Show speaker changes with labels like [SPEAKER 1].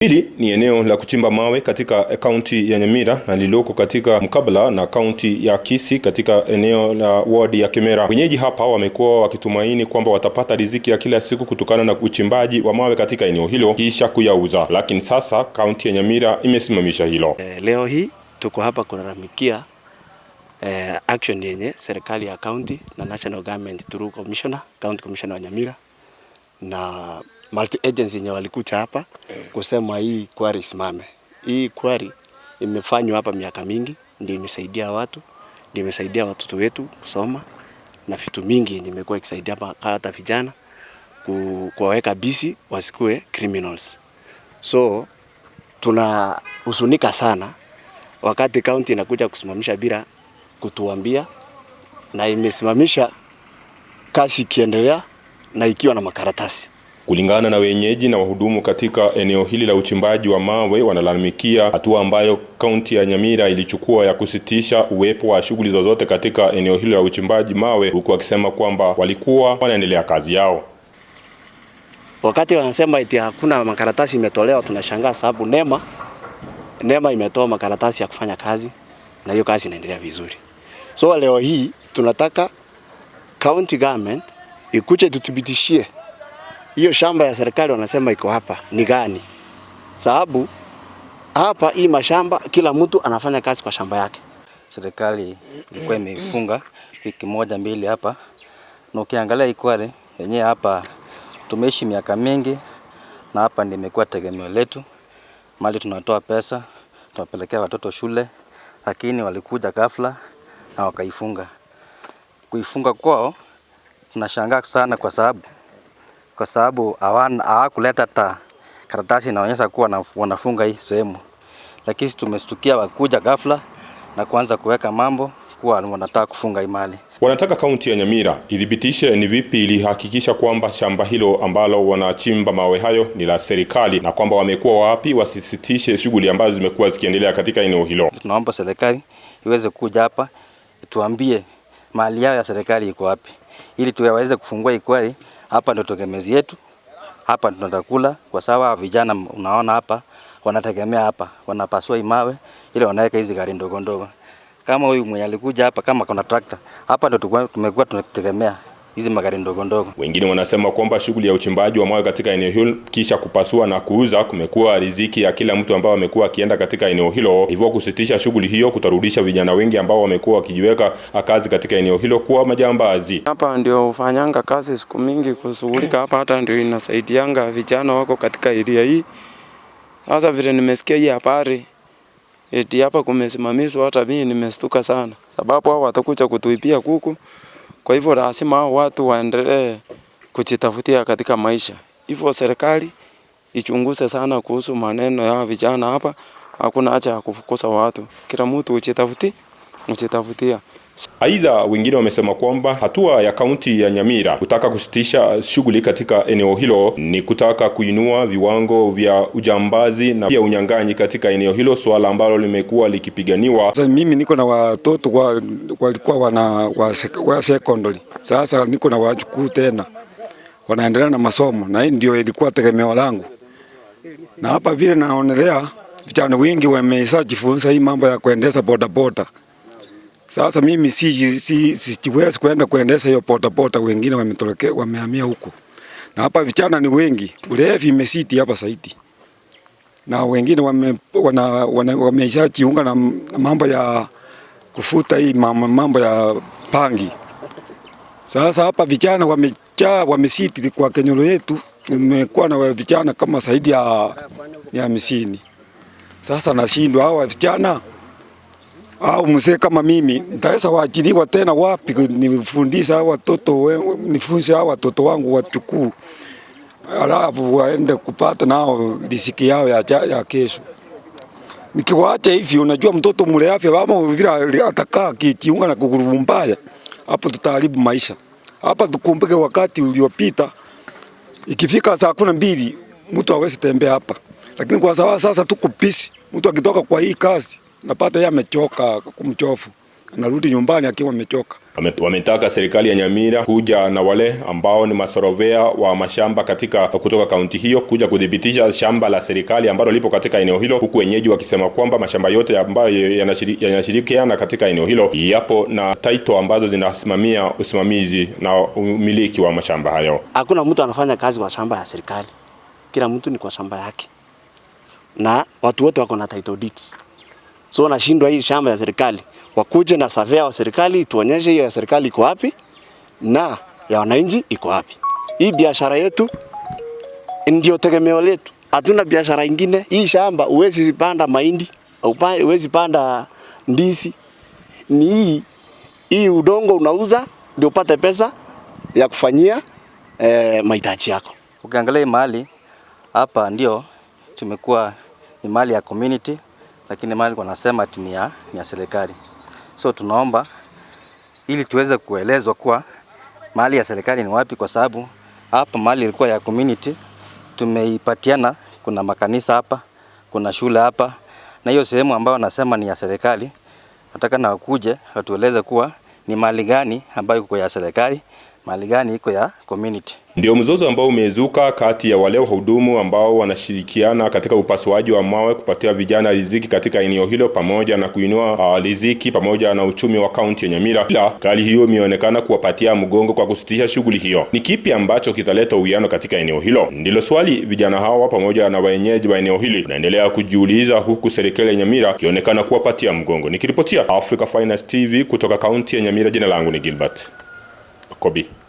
[SPEAKER 1] Hili ni eneo la kuchimba mawe katika kaunti ya Nyamira na lililoko katika mkabala na kaunti ya Kisii katika eneo la wadi ya Kemera. Wenyeji hapa wamekuwa wakitumaini kwamba watapata riziki ya kila siku kutokana na uchimbaji wa mawe katika eneo hilo kisha kuyauza, lakini sasa kaunti ya Nyamira imesimamisha hilo.
[SPEAKER 2] Leo hii tuko hapa kulalamikia action yenye serikali ya county na national government through commissioner, county commissioner wa Nyamira na multi agency yenye walikuja hapa kusema hii quarry isimame. Hii quarry imefanywa hapa miaka mingi, ndio imesaidia watu, ndio imesaidia watoto wetu kusoma na vitu mingi yenye imekuwa ikisaidia hata vijana kuwaweka busy wasikue criminals. So tunahuzunika sana wakati county inakuja kusimamisha bila kutuambia, na imesimamisha kazi ikiendelea na ikiwa na makaratasi.
[SPEAKER 1] Kulingana na wenyeji na wahudumu katika eneo hili la uchimbaji wa mawe, wanalalamikia hatua ambayo kaunti ya Nyamira ilichukua ya kusitisha uwepo wa shughuli zozote katika eneo hili la uchimbaji mawe, huku wakisema kwamba walikuwa wanaendelea kazi yao.
[SPEAKER 2] Wakati wanasema eti hakuna makaratasi imetolewa, tunashangaa sababu NEMA imetoa makaratasi ya kufanya kazi na hiyo kazi inaendelea vizuri. So leo hii tunataka county government ikuje tuthibitishie hiyo shamba ya serikali wanasema iko hapa ni gani, sababu hapa hii mashamba kila mtu anafanya kazi kwa shamba yake.
[SPEAKER 3] Serikali ilikuwa imeifunga wiki moja mbili hapa, na ukiangalia hii quarry yenyewe hapa tumeishi miaka mingi, na hapa ndio imekuwa tegemeo letu. Mali tunatoa pesa tunapelekea watoto shule, lakini walikuja ghafla na wakaifunga. Kuifunga kwao tunashangaa sana, kwa sababu hawakuleta hata karatasi inaonyesha kuwa wanafunga hii sehemu, lakini tumestukia wakuja ghafla na kuanza kuweka mambo kuwa wanataka kufunga hii mali.
[SPEAKER 1] Wanataka kaunti ya Nyamira ithibitishe ni vipi ilihakikisha kwamba shamba hilo ambalo wanachimba mawe hayo ni la serikali na kwamba wamekuwa wapi wasisitishe shughuli ambazo zimekuwa zikiendelea katika eneo hilo.
[SPEAKER 3] Tunaomba serikali iweze kuja hapa tuambie mali yao ya serikali iko wapi, ili tuweze kufungua hii quarry. Hapa ndio tegemezi yetu, hapa tunatakula, kwa sababu vijana unaona hapa wanategemea hapa, wanapasua hii mawe ili wanaweka hizi gari ndogo ndogo. Kama huyu mwenye alikuja hapa, kama kuna tractor hapa, ndio tumekuwa tunategemea hizi magari ndogo ndogo.
[SPEAKER 1] Wengine wanasema kwamba shughuli ya uchimbaji wa mawe katika eneo hilo kisha kupasua na kuuza kumekuwa riziki ya kila mtu ambao amekuwa akienda katika eneo hilo, hivyo kusitisha shughuli hiyo kutarudisha vijana wengi ambao wamekuwa wakijiweka kazi katika eneo hilo kuwa majambazi.
[SPEAKER 4] Hapa ndio ufanyanga kazi siku mingi kushughulika hapa, hata ndio inasaidianga vijana wako katika area hii. Sasa vile nimesikia hii habari eti hapa kumesimamishwa, hata mimi nimestuka sana, sababu hao watakuja kutuibia kuku. Kwa hivyo lazima hao watu waendelee kujitafutia katika maisha. Hivyo serikali ichunguze sana kuhusu maneno ya vijana hapa. Hakuna haja ya kufukuza watu, kila mtu ujitafutia.
[SPEAKER 1] Aidha, wengine wamesema kwamba hatua ya kaunti ya Nyamira kutaka kusitisha shughuli katika eneo hilo ni kutaka kuinua viwango vya ujambazi na pia unyang'anyi katika eneo hilo, suala ambalo limekuwa likipiganiwa.
[SPEAKER 5] Sasa mimi niko na watoto walikuwa wana wa secondary, sasa niko na wajukuu tena wanaendelea na masomo, na hii ndio ilikuwa tegemeo langu, na hapa vile naonelea vijana wengi wameshajifunza hii mambo ya kuendesha bodaboda. Sasa mimi siwezi kwenda kuendesha hiyo bodaboda, wengine wametokea wamehamia huko, na hapa vijana ni wengi, ulevi imesiti hapa zaidi, na wengine wameshajiunga na mambo ya kufuta hii mambo ya bangi. Sasa hapa vijana wamejaa, wamesiti kwa kenyoro yetu, nimekuwa na vijana kama zaidi ya 50. Sasa nashindwa hawa vijana au mzee kama mimi nitaweza waajiriwa tena wapi? Nifundishe hawa watoto, nifunze hawa watoto wangu wachukuu, alafu waende kupata nao riziki yao ya kesho. Nikiwaacha hivi, unajua mtoto mule afya ama vile atakaa kijiunga na kugurubu mbaya, hapo tutaharibu maisha. Hapa tukumbuke wakati uliopita, ikifika saa 12 mtu hawezi tembea hapa, lakini kwa sababu sasa tuko busy, mtu akitoka kwa hii kazi napata yeye amechoka kumchofu, Anarudi nyumbani akiwa amechoka.
[SPEAKER 1] Wametaka serikali ya Nyamira kuja na wale ambao ni masorovea wa mashamba katika kutoka kaunti hiyo kuja kudhibitisha shamba la serikali ambalo lipo katika eneo hilo, huku wenyeji wakisema kwamba mashamba yote ambayo yanashirikiana katika eneo hilo yapo na title ambazo zinasimamia usimamizi na umiliki wa mashamba hayo.
[SPEAKER 2] Hakuna mtu anafanya kazi kwa shamba ya serikali, kila mtu ni kwa shamba yake, na watu wote wako na title deeds. So nashindwa hii shamba ya serikali, wakuje na surveyor wa serikali tuonyeshe hiyo ya serikali iko wapi na ya wananchi iko wapi. Hii biashara yetu ndio tegemeo letu, hatuna biashara ingine. Hii shamba huwezi panda mahindi, huwezi panda ndizi, ni hii udongo unauza ndio upate pesa ya kufanyia mahitaji yako.
[SPEAKER 3] Ukiangalia mahali hapa ndio tumekuwa ni mali ya community, lakini mali wanasema ati ni ya serikali. So tunaomba ili tuweze kuelezwa kuwa mali ya serikali ni wapi, kwa sababu hapa mali ilikuwa ya community, tumeipatiana. Kuna makanisa hapa, kuna shule hapa, na hiyo sehemu ambayo wanasema ni ya serikali, nataka na wakuje watueleze kuwa ni mali gani ambayo iko ya serikali, mali gani iko ya community.
[SPEAKER 1] Ndio mzozo ambao umezuka kati ya wale wahudumu ambao wanashirikiana katika upasuaji wa mawe kupatia vijana riziki katika eneo hilo pamoja na kuinua riziki pamoja na uchumi wa kaunti ya Nyamira. Ila hali hiyo imeonekana kuwapatia mgongo kwa kusitisha shughuli hiyo. Ni kipi ambacho kitaleta uwiano katika eneo hilo? Ndilo swali vijana hawa pamoja na wenyeji wa eneo hili wanaendelea kujiuliza, huku serikali ya Nyamira ikionekana kuwapatia mgongo. Nikiripotia Africa Finest TV kutoka kaunti ya Nyamira, jina langu ni Gilbert Kobi.